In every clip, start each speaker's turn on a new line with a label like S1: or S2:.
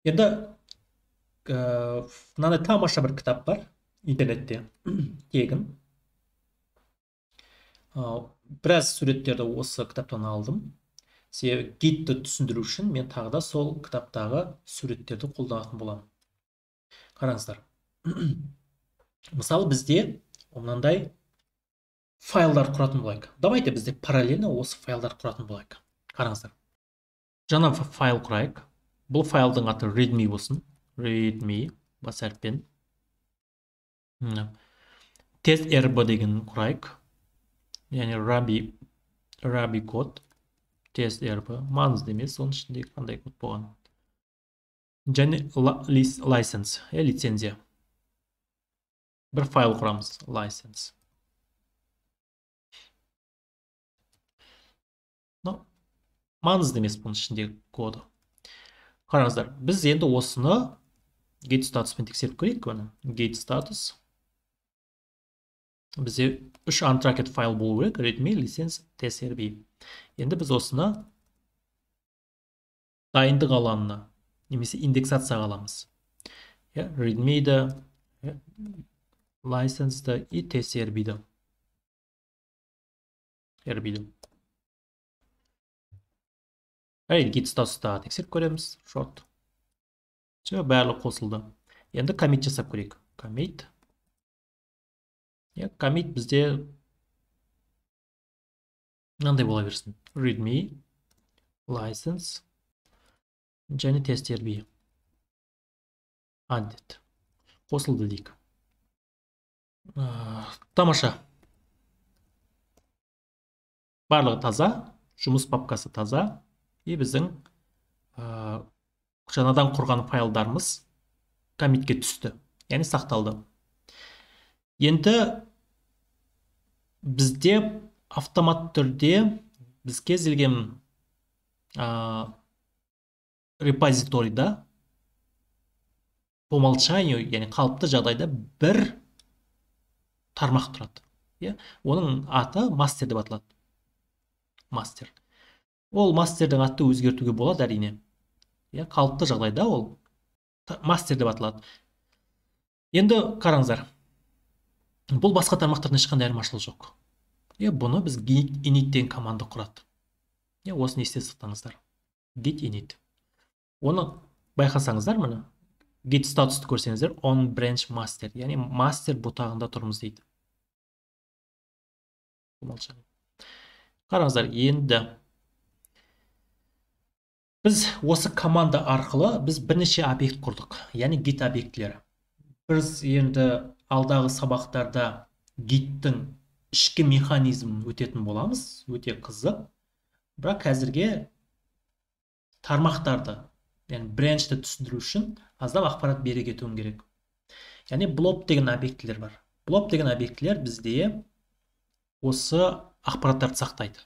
S1: Енді мынандай тамаша бір кітап бар интернетте, тегін. Біраз суреттерді осы кітаптан алдым. Себебі гитті түсіндіру үшін мен тағы да сол кітаптағы суреттерді қолданатын боламын. Қараңыздар. Мысалы, бізде мынандай файлдар құратын болайық. Давайте бізде параллельно осы файлдар құратын болайық. Қараңыздар. Жаңа файл құрайық. Бұл файлдың аты readme болсын. Readme бас әріппен. Test rb деген құрайық. Яғни Ruby код. Test rb маңызды емес, оның ішінде қандай код болған. Және license, лицензия. Бір файл құрамыз, license. Но маңызды емес бұның ішіндегі коды. Қараңыздар, біз енді осыны git статуспен тексеріп көрейік оны. Git статус. Бізде 3 untracked файл болу керек, readme, license, test rb. Енді біз осыны дайындық алаңына немесе индексацияға аламыз. Readme-ді, license-ді и test rb-ді. Rb-ді. Әрине, git статуста тексеріп көреміз. Short. Все, барлығы қосылды. Енді commit жасап көрейік. Commit. Commit бізде мынандай бола берсін. Readme, license және test rb. Added. Қосылды дейік. Тамаша. Барлығы таза, жұмыс папкасы таза. И біздің жаңадан құрған файлдарымыз коммитке түсті, яғни сақталды. Енді бізде автомат түрде біз кез келген репозиторийда по умолчанию, яғни қалыпты жағдайда бір тармақ тұрады. Оның аты мастер деп аталады. Мастер. Ол мастердің аты өзгертуге болады әрине. Қалыпты жағдайда ол мастер деп аталады. Енді қараңыздар. Бұл басқа тармақтардан ешқандай айырмашылығы жоқ. Бұны біз git init деген команда құрады. Осыны есте сақтаңыздар. Git init. Оны байқасаңыздар, міне git статусты көрсеңіздер, on branch master, яғни мастер бұтағында тұрмыз дейді. Қараңыздар, енді біз осы команда арқылы біз бірнеше объект құрдық, яғни git объектілері. Біз енді алдағы сабақтарда гиттің ішкі механизмін өтетін боламыз, өте қызық. Бірақ қазірге тармақтарды, яғни бренчті түсіндіру үшін аздап ақпарат бере кетуім керек. Яғни блоб деген объектілер бар. Блоб деген объектілер бізде осы ақпараттарды сақтайды.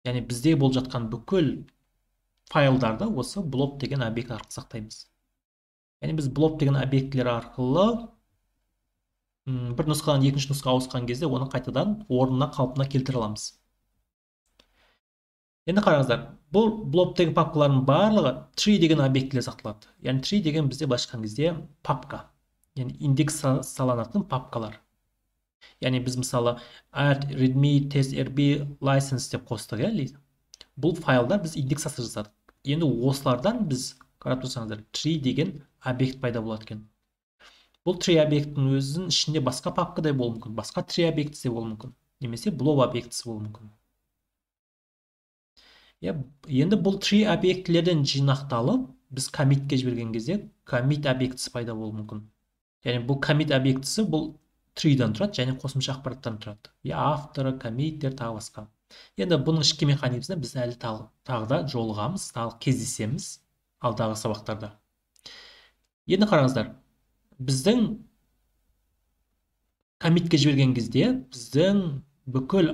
S1: Яғни бізде болып жатқан бүкіл файлдарды осы блоб деген объект арқылы сақтаймыз. Яғни біз блоб деген объектілер арқылы бір нұсқадан екінші нұсқаға ауысқан кезде оны қайтадан орнына, қалпына келтіре аламыз. Енді қараңыздар, бұл блоб деген папкалардың барлығы tree деген объектілер сақталады. Яғни tree деген бізде былайша айтқан кезде папка, яғни индекс саланатын папкалар. Яғни біз мысалы add readme test rb license деп қостық, иә? Бұл файлдар біз индексация жасадық. Енді осылардан біз қарап тұрсаңыздар tree деген объект пайда болады екен. Бұл tree объектінің өзінің ішінде басқа папкадай болуы мүмкін, басқа tree объектісі болуы мүмкін, немесе blob объектісі болуы мүмкін. Енді бұл tree объектілерден жинақталып, біз коммитке жіберген кезде commit объектісі пайда болуы мүмкін. Яғни бұл commit объектісі бұл tree'дан тұрады және қосымша ақпараттан тұрады. Авторы, коммиттер, тағы басқа. Енді бұның ішкі механизміне біз әлі тағы да жолығамыз, тағы кездесеміз алдағы сабақтарда. Енді қараңыздар, біздің коммитке жіберген кезде біздің бүкіл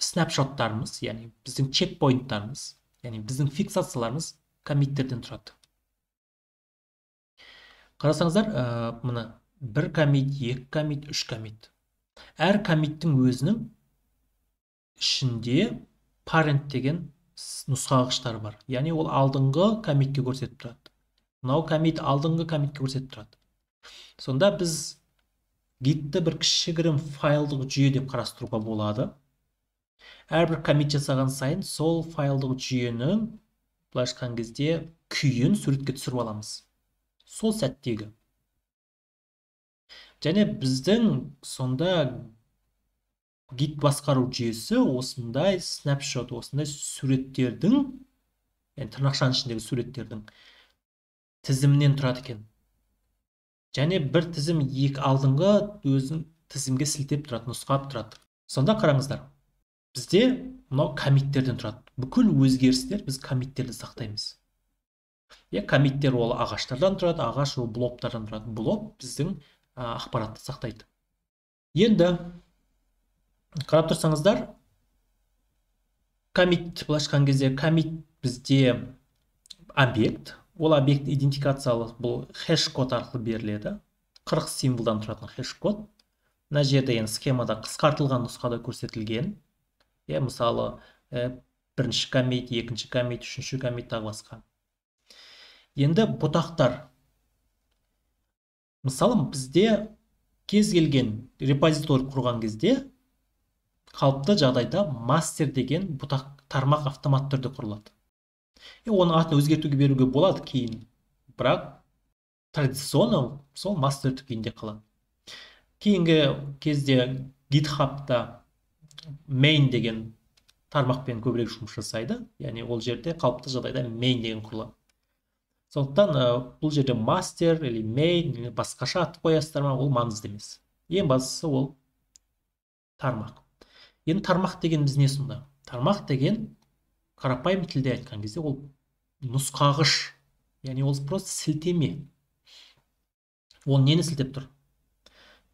S1: снапшоттарымыз, яғни біздің чекпоинттарымыз, яғни біздің фиксацияларымыз коммиттерден тұрады. Қарасаңыздар, мына бір коммит, екі коммит, үш коммит. Әр коммиттің өзінің ішінде parent деген нұсқағыштар бар. Яғни ол алдыңғы коммитке көрсетіп тұрады. Мынау коммит алдыңғы коммитке көрсетіп тұрады. Сонда біз гитті бір кішігірім файлдық жүйе деп қарастыруға болады. Әрбір коммит жасаған сайын сол файлдық жүйенің былайша айтқан кезде күйін суретке түсіріп аламыз. Сол сәттегі. Және біздің сонда гит басқару жүйесі осындай снапшот, осындай суреттердің, яғни тырнақшаның ішіндегі суреттердің тізімінен тұрады екен. Және бір тізім екі алдыңғы өзін тізімге сілтеп тұрады, нұсқап тұрады. Сонда қараңыздар, бізде мынау коммиттерден тұрады. Бүкіл өзгерістер біз коммиттерді сақтаймыз. Коммиттер ол ағаштардан тұрады, ағаш ол блоктардан тұрады. Блок біздің ақпаратты сақтайды. Енді қарап тұрсаңыздар, коммит былайша айтқан кезде коммит бізде объект. Ол объект идентификациялы, бұл хэш-код арқылы беріледі. 40 символдан тұратын хэш-код. Мына жерде енді схемада қысқартылған нұсқада көрсетілген. Мысалы, бірінші коммит, екінші коммит, үшінші коммит тағы басқа. Енді бұтақтар. Мысалы, бізде кез келген репозиторий құрған кезде қалыпты жағдайда мастер деген бұтақ тармақ автоматты түрде құрылады. Оның атын өзгертуге беруге болады кейін, бірақ традиционно сол мастер күйінде қалады. Кейінгі кезде GitHub'та main деген тармақпен көбірек жұмыс жасайды, яғни ол жерде қалыпты жағдайда main деген құрылады. Сондықтан бұл жерде мастер или main или басқаша ат қоясыздар ма, ол маңызды емес. Ең бастысы ол тармақ. Енді тармақ дегеніміз не сонда? Тармақ деген қарапайым тілде айтқан кезде ол нұсқағыш, яғни ол просто сілтеме. Ол нені сілтеп тұр?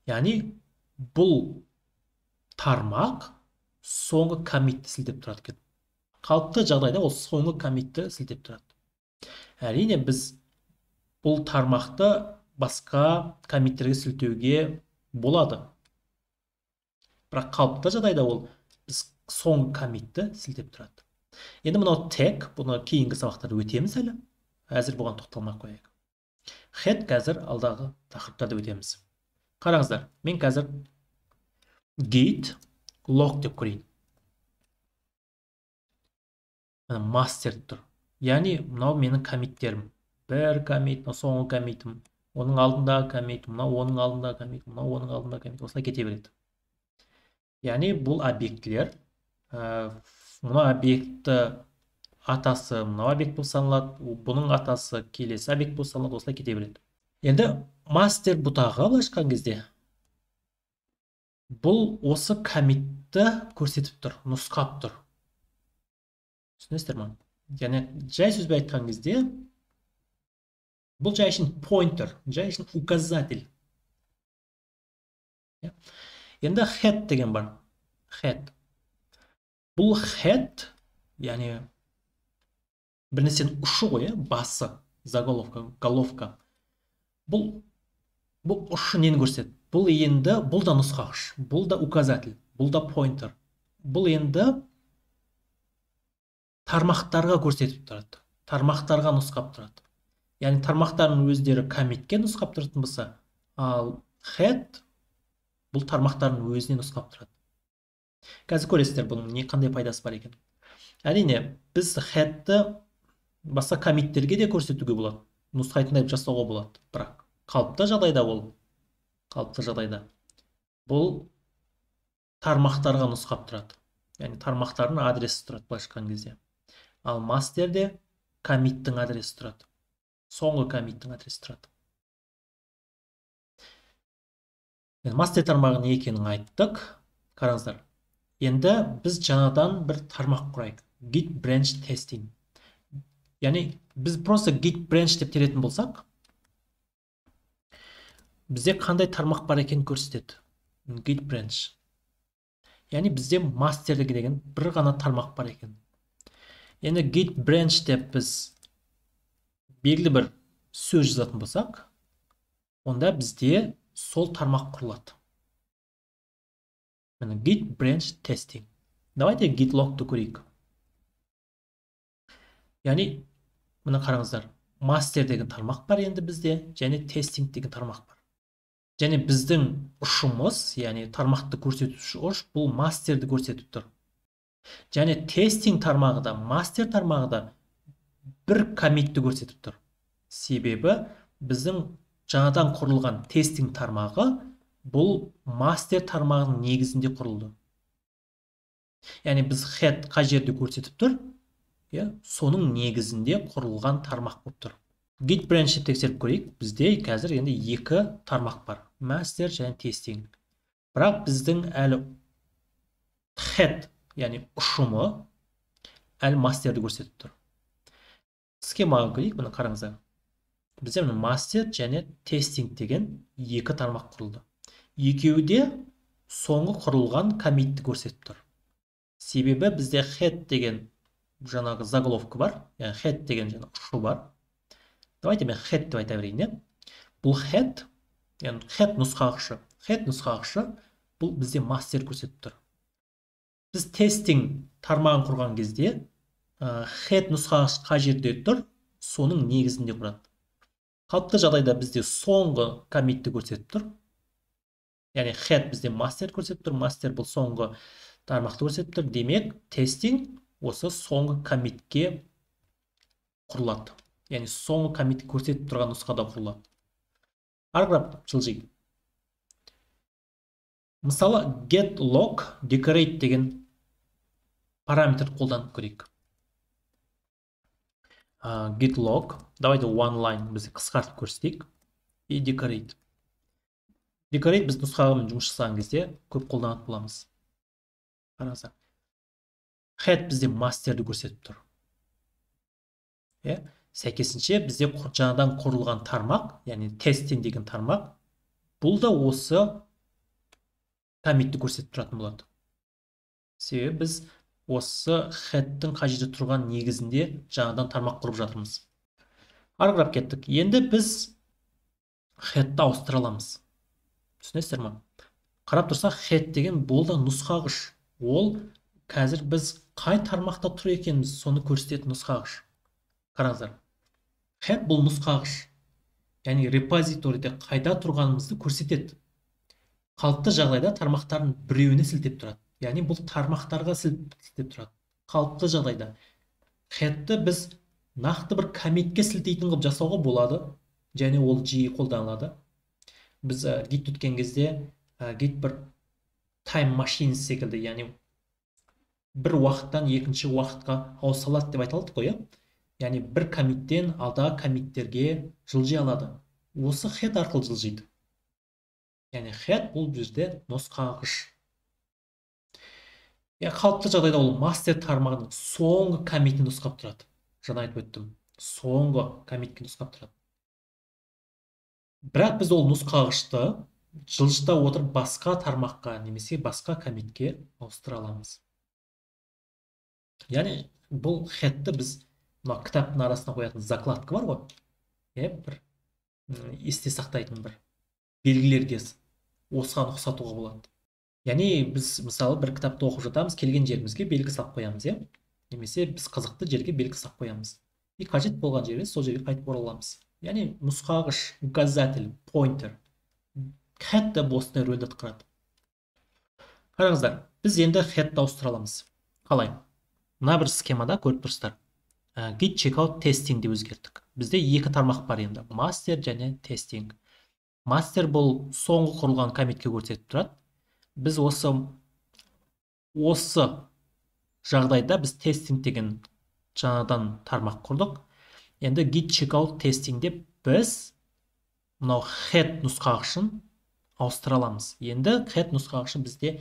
S1: Яғни бұл тармақ соңғы коммитті сілтеп тұрады екен. Қалыпты жағдайда ол соңғы коммитті сілтеп тұрады. Әрине біз бұл тармақты басқа коммиттерге сілтеуге болады. Бірақ қалыпты жағдайда ол біз соңғы коммитті сілтеп тұрады. Енді мынау тег, бұны кейінгі сабақтарда өтеміз әлі. Әзір бұған тоқталмай қояйық. Head қазір алдағы тақырыптарда өтеміз. Қараңыздар, мен қазір git log деп көрейін. Мына мастер деп тұр. Яғни мынау менің коммиттерім. Бір коммит, мынау соңғы коммитім, оның алдындағы коммит, мынау оның алдындағы коммит, мынау оның алдындағы коммит, осылай кете береді. Яғни бұл объектілер, мына объектті атасы мынау объект болып саналады, бұның атасы келесі объект болып саналады, осылай кете береді. Енді мастер бұтағы былайша айтқан кезде бұл осы коммитті көрсетіп тұр, нұсқап тұр. Түсінесіздер ме? Яғни жай сөзбен айтқан кезде бұл жай үшін pointer, жай үшін указатель. Енді head деген бар. Head. Бұл head, яғни бір нәрсенің ұшы ғой, басы, заголовка, головка. Бұл ұшы нені көрсетеді? Бұл енді, бұл да нұсқағыш, бұл да указатель, бұл да pointer. Бұл енді тармақтарға көрсетіп тұрады, тармақтарға нұсқап тұрады. Яғни тармақтардың өздері коммитке нұсқап тұратын болса, ал head бұл тармақтардың өзіне нұсқап тұрады. Қазір көресіздер бұның не қандай пайдасы бар екен. Әрине, біз headті басқа коммиттерге де көрсетуге болады, нұсқайтындай жасауға болады. Бірақ қалыпты жағдайда ол, қалыпты жағдайда бұл тармақтарға нұсқап тұрады. Яғни тармақтардың адресі тұрады былайша айтқан кезде. Ал мастерде коммиттің адресі тұрады. Соңғы коммиттің адресі тұрады. Енді мастер тармағы не екенін айттық. Қараңыздар. Енді біз жаңадан бір тармақ құрайық. Git branch testing. Яғни біз просто git branch деп теретін болсақ, бізде қандай тармақ бар екенін көрсетеді. Git branch. Яғни бізде мастер деген бір ғана тармақ бар екен. Енді git branch деп біз белгілі бір сөз жазатын болсақ, онда бізде сол тармақ құрылады. Міне git branch testing. Давайте git log'ты көрейік. Яғни міне қараңыздар. Мастер деген тармақ бар енді бізде, және testing деген тармақ бар. Және біздің ұшымыз, яғни тармақты көрсетуші ұш, бұл мастерді көрсетіп тұр. Және testing тармағы да, мастер тармағы да бір коммитті көрсетіп тұр. Себебі біздің жаңадан құрылған testing тармағы бұл мастер тармағының негізінде құрылды. Яғни біз head қай жерде көрсетіп тұр, иә, соның негізінде құрылған тармақ болып тұр. Git branch'ті тексеріп көрейік. Бізде қазір енді екі тармақ бар. Master және testing. Бірақ біздің әлі head, яғни ұшымы әлі мастерді көрсетіп тұр. Схемаға көрейік, міне қараңыздар. Бізде міне мастер және testing деген екі тармақ құрылды. Екеуі де соңғы құрылған коммитті көрсетіп тұр. Себебі бізде head деген жаңағы заголовка бар, яғни head деген жаңа ұшы бар. Давайте мен head деп айта берейін, иә. Бұл head, яғни head нұсқағышы. Head нұсқағышы бұл бізде мастер көрсетіп тұр. Біз testing тармағын құрған кезде head нұсқағышы қай жерде тұр, соның негізінде құрады. Қалыпты жағдайда бізде соңғы коммитті көрсетіп тұр. Яғни head бізде мастер көрсетіп тұр, мастер бұл соңғы тармақты көрсетіп тұр. Демек, testing осы соңғы коммитке құрылады. Яғни соңғы коммитті көрсетіп тұрған нұсқада құрылады. Ары қарап жылжиық. Мысалы, git log decorate деген параметр қолданып көрейік. Git log, давайте one line біз қысқартып көрсетейік. И decorate. Decorate біз нұсқамен жұмыс жасаған кезде көп қолданатын боламыз. Қараңыздар. Head бізде мастерді көрсетіп тұр. Иә, сәйкесінше бізде жаңадан құрылған тармақ, яғни testing деген тармақ, бұл да осы коммитті көрсетіп тұратын болады. Себебі біз осы headтің қай жерде тұрған негізінде жаңадан тармақ құрып жатырмыз. Ары қарап кеттік. Енді біз headті ауыстыра аламыз. Түсінесіздер ма? Қарап тұрсақ, head деген бұл да нұсқағыш. Ол қазір біз қай тармақта тұр екеніміз соны көрсететін нұсқағыш. Қараңыздар. Head бұл нұсқағыш. Яғни репозиторийде қайда тұрғанымызды көрсетеді. Қалыпты жағдайда тармақтардың біреуіне сілтеп тұрады. Яғни бұл тармақтарға сілтеп тұрады. Қалыпты жағдайда headті біз нақты бір коммитке сілтейтін қылып жасауға болады, және ол жиі қолданылады. Біз git өткен кезде git бір time machine секілді, яғни бір уақыттан екінші уақытқа ауыса алады деп айталады ғой, иә? Яғни бір коммиттен алдағы коммиттерге жылжи алады. Осы head арқылы жылжиды. Яғни head бұл жерде нұсқағыш. Қалыпты жағдайда ол мастер тармағының соңғы коммитін нұсқап тұрады. Жаңа айтып өттім. Соңғы коммитке нұсқап тұрады. Бірақ біз ол нұсқағышты жылжыта отырып басқа тармаққа немесе басқа коммитке ауыстыра аламыз. Яғни бұл headті біз мына кітаптың арасына қоятын закладка бар ғой, иә, бір есте сақтайтын бір белгілерге осыған ұқсатуға болады. Яғни біз мысалы бір кітапты оқып жатамыз, келген жерімізге белгі салып қоямыз, иә? Немесе біз қызықты жерге белгі салып қоямыз. И қажет болған жерге сол жерге қайтып ораламыз. Яғни нұсқағыш, указатель, pointer. Head те осындай рөлді атқарады. Қараңыздар, біз енді headті ауыстыра аламыз. Қалай? Мына бір схемада көріп тұрсыздар. Git checkout testing деп өзгерттік. Бізде екі тармақ бар енді. Master және testing. Master бұл соңғы құрылған коммитке көрсетіп тұрады. Біз осы жағдайда біз testing деген жаңадан тармақ құрдық. Енді git checkout testing деп біз мынау head нұсқағышын ауыстыра аламыз. Енді head нұсқағышы бізде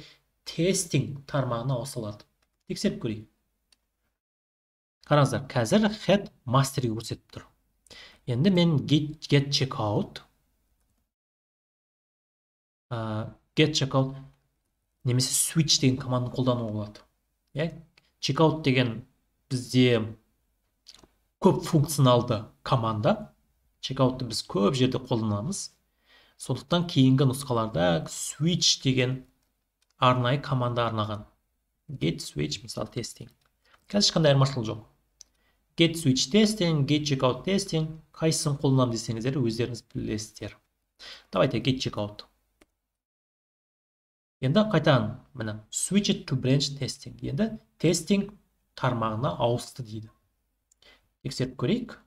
S1: testing тармағына ауыса алады. Тексеріп көрейік. Қараңыздар, қазір head masterге көрсетіп тұр. Енді мен get checkout get checkout немесе switch деген команданы қолдануға болады. Иә, checkout деген бізде көп функционалды команда. Checkoutты біз көп жерде қолданамыз. Сондықтан кейінгі нұсқаларда switch деген арнайы команда арнаған. Git switch мысалы testing. Қазір ешқандай айырмашылық жоқ. Git switch testing, git checkout testing, қайсысын қолданамын десеңіздер, өздеріңіз білесіздер. Давайте git checkout. Енді қайтадан міне switch it to branch testing. Енді testing тармағына ауысты дейді. Тексеріп көрейік.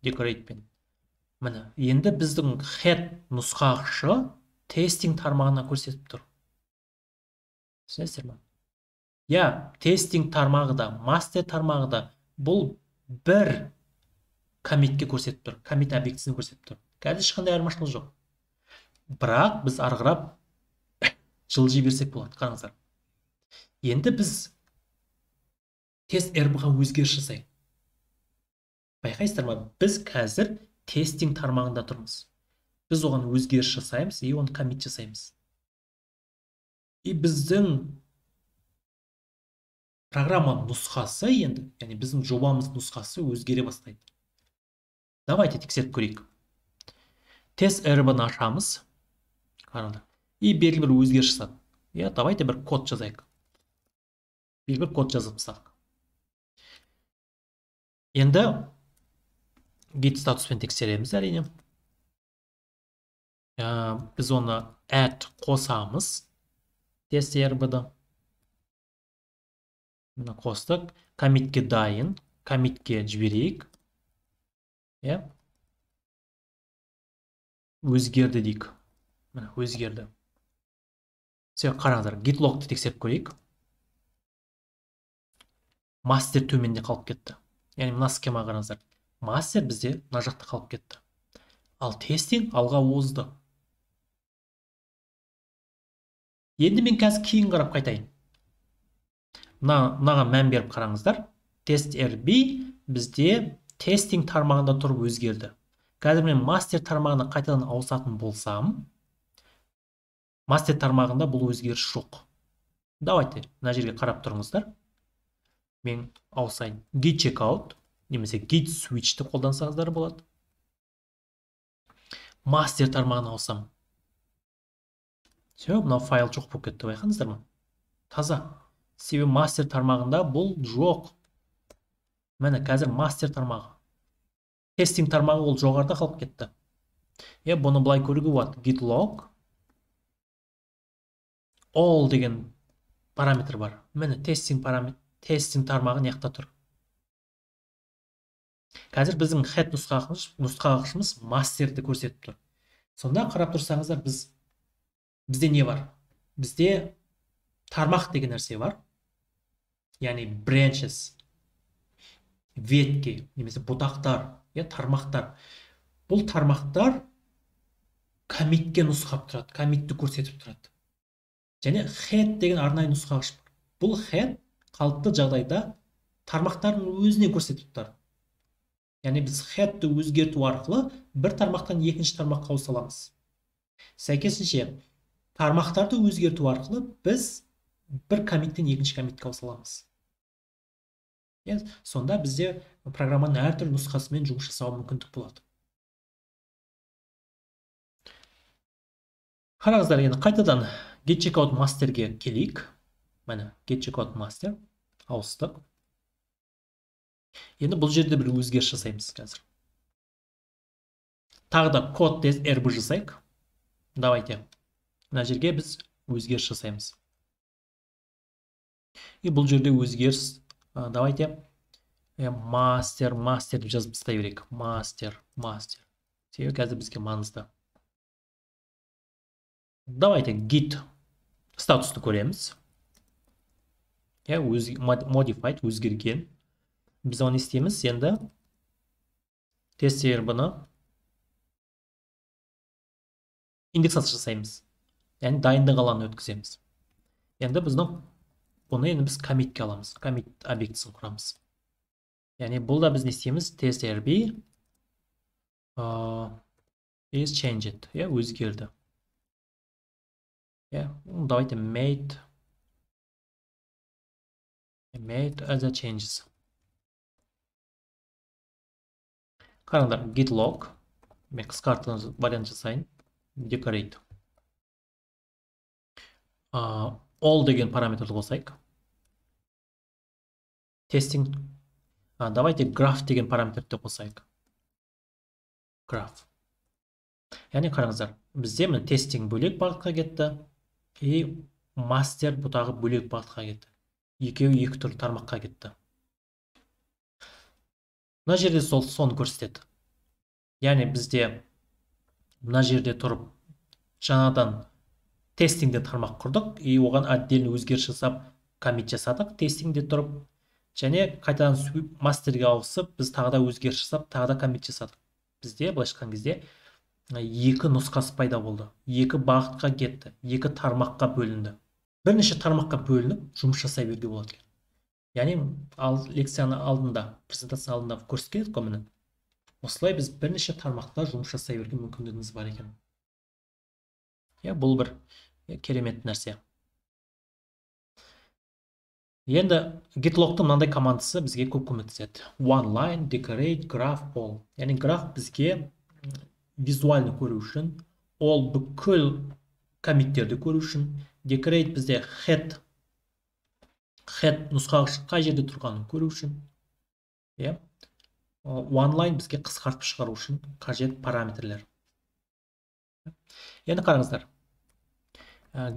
S1: Decorate-пен. Міне, енді біздің head нұсқағышы testing тармағына көрсетіп тұр. Түсінесіздер ме? Я, testing тармағы да, master тармағы да бұл бір коммитке көрсетіп тұр. Коммит объектісін көрсетіп тұр. Қазір ешқандай айырмашылық жоқ. Бірақ біз ары қарап жылжи берсек болады, қараңыздар. Енді біз тест RB-ға өзгеріс жасайық. Байқайсыздар ма? Біз қазір testing тармағында тұрмыз. Біз оған өзгеріс жасаймыз и оны коммит жасаймыз. И біздің программа нұсқасы енді, яғни біздің жобамыз нұсқасы өзгере бастайды. Давайте тексеріп көрейік. Тест RB-ны ашамыз. Қараңдар. И белгілі бір өзгеріс жасады. Я, давайте бір код жазайық. Белгілі бір код жазып тастадық. Енді git статуспен тексереміз әрине. Біз оны add қосамыз. Тест RB-ді. Мына қостық. Коммитке дайын. Коммитке жіберейік. Иә. Өзгерді дейік. Міне өзгерді. Все, қараңыздар, git log'ты тексеріп көрейік. Мастер төменде қалып кетті. Яғни мына схема қараңыздар. Мастер бізде мына жақта қалып кетті. Ал testing алға озды. Енді мен қазір кейін қарап қайтайын. Мынаған мән беріп қараңыздар. Тест RB бізде testing тармағында тұрып өзгерді. Қазір мен мастер тармағына қайтадан ауысатын болсам, мастер тармағында бұл өзгеріс жоқ. Давайте мына жерге қарап тұрыңыздар. Мен ауысайын. Git checkout немесе git switch'ті қолдансаңыздар болады. Мастер тармағына ауысам. Все, мынау файл жоқ болып кетті, байқадыңыздар ма? Таза. Себебі мастер тармағында бұл жоқ. Міне қазір мастер тармағы. Testing тармағы ол жоғарыда қалып кетті. Е, бұны былай көруге болады. Git log all деген параметр бар. Міне testing параметр, testing тармағы мына жақта тұр. Қазір біздің head нұсқағышымыз мастерді көрсетіп тұр. Сонда қарап тұрсаңыздар, бізде не бар? Бізде тармақ деген нәрсе бар. Яғни branches, ветки немесе бұтақтар, я тармақтар. Бұл тармақтар коммитке нұсқап тұрады, коммитті көрсетіп тұрады. Және head деген арнайы нұсқағыш бар. Бұл head қалыпты жағдайда тармақтардың өзіне көрсетіп тұрады. Яғни біз headті өзгерту арқылы бір тармақтан екінші тармаққа ауыса аламыз. Сәйкесінше, тармақтарды өзгерту арқылы біз бір коммиттен екінші коммитке ауыса аламыз. Сонда бізде программаның әртүрлі нұсқасымен жұмыс жасауға мүмкіндік болады. Қараңыздар, енді қайтадан git checkout masterге келейік. Міне, git checkout master ауыстық. Енді бұл жерде бір өзгеріс жасаймыз қазір. Тағы да код test rb жасайық. Давайте. Мына жерге біз өзгеріс жасаймыз. И бұл жерде өзгеріс, давайте мастер, мастер деп жазып тастай берейік. Мастер, мастер. Себебі қазір бізге маңызды. Давайте git статусты көреміз. Я, modified өзгерген. Біз оны істейміз. Енді тест RB-ны индексация жасаймыз. Яғни дайындық алаңын өткіземіз. Енді біздің бұны енді біз коммитке аламыз. Коммит объектісін құрамыз. Яғни бұл да біз не істейміз? Тест RB is changed. Я, өзгерді. Я, давайте made other changes. Қараңдар, git log. Мен қысқартылған вариант жасайын. Decorate. All деген параметрді қосайық. Testing Давайте graph деген параметрді қосайық. Graph. Яғни қараңыздар, бізде міне testing бөлек бағытқа кетті и мастер бұтағы бөлек бағытқа кетті. Екеуі екі түрлі тармаққа кетті. Мына жерде сол соны көрсетеді. Яғни бізде мына жерде тұрып жаңадан testing де тармақ құрдық и оған отдельно өзгеріс жасап, коммит жасадық testing де тұрып, және қайтадан мастерге ауысып, біз тағы да өзгеріс жасап, тағы да коммит жасадық. Бізде былайша айтқан кезде екі нұсқасы пайда болды, екі бағытқа кетті, екі тармаққа бөлінді. Бірнеше тармаққа бөлініп жұмыс жасай беруге болады екен. Яғни ал лекцияны алдында, презентацияның алдында көрсеткен едік қой, міне. Осылай біз бірнеше тармақта жұмыс жасай беруге мүмкіндігіміз бар екен. Иә, бұл бір керемет нәрсе. Енді git log-тың мынандай командасы бізге көп көмектеседі. One line, decorate, graph, all. Яғни graph бізге визуально көру үшін, ол бүкіл коммиттерді көру үшін, decorate бізде head нұсқағыш қай жерде тұрғанын көру үшін, иә. One line бізге қысқартып шығару үшін қажет параметрлер. Енді қараңыздар,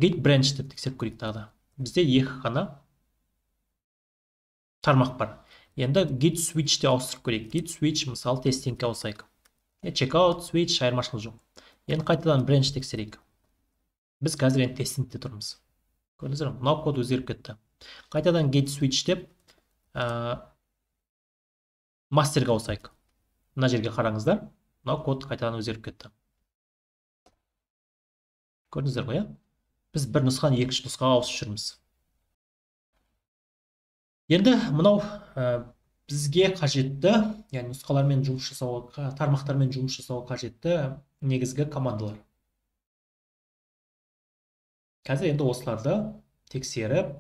S1: git branch деп тексеріп көрейік тағы да. Бізде екі ғана тармақ бар. Енді git switch те ауыстырып көрейік. Git switch, мысалы, testing ке ауысайық. Checkout, switch, айырмашылық жоқ. Енді қайтадан branch тексерейік. Біз қазір енді testing те тұрмыз. Көрдіңіздер ме? Мынау код өзгеріп кетті. Қайтадан git switch деп мастерге ауысайық. Мына жерге қараңыздар, мынау код қайтадан өзгеріп кетті. Көрдіңіздер ғой, иә? Біз бір нұсқаны екінші нұсқаға ауысып жүрміз. Енді мынау бізге қажетті, яғни нұсқалармен жұмыс жасауға, тармақтармен жұмыс жасауға қажетті негізгі командалар. Қазір енді осыларды тексеріп,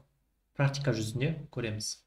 S1: практика жүзінде көреміз.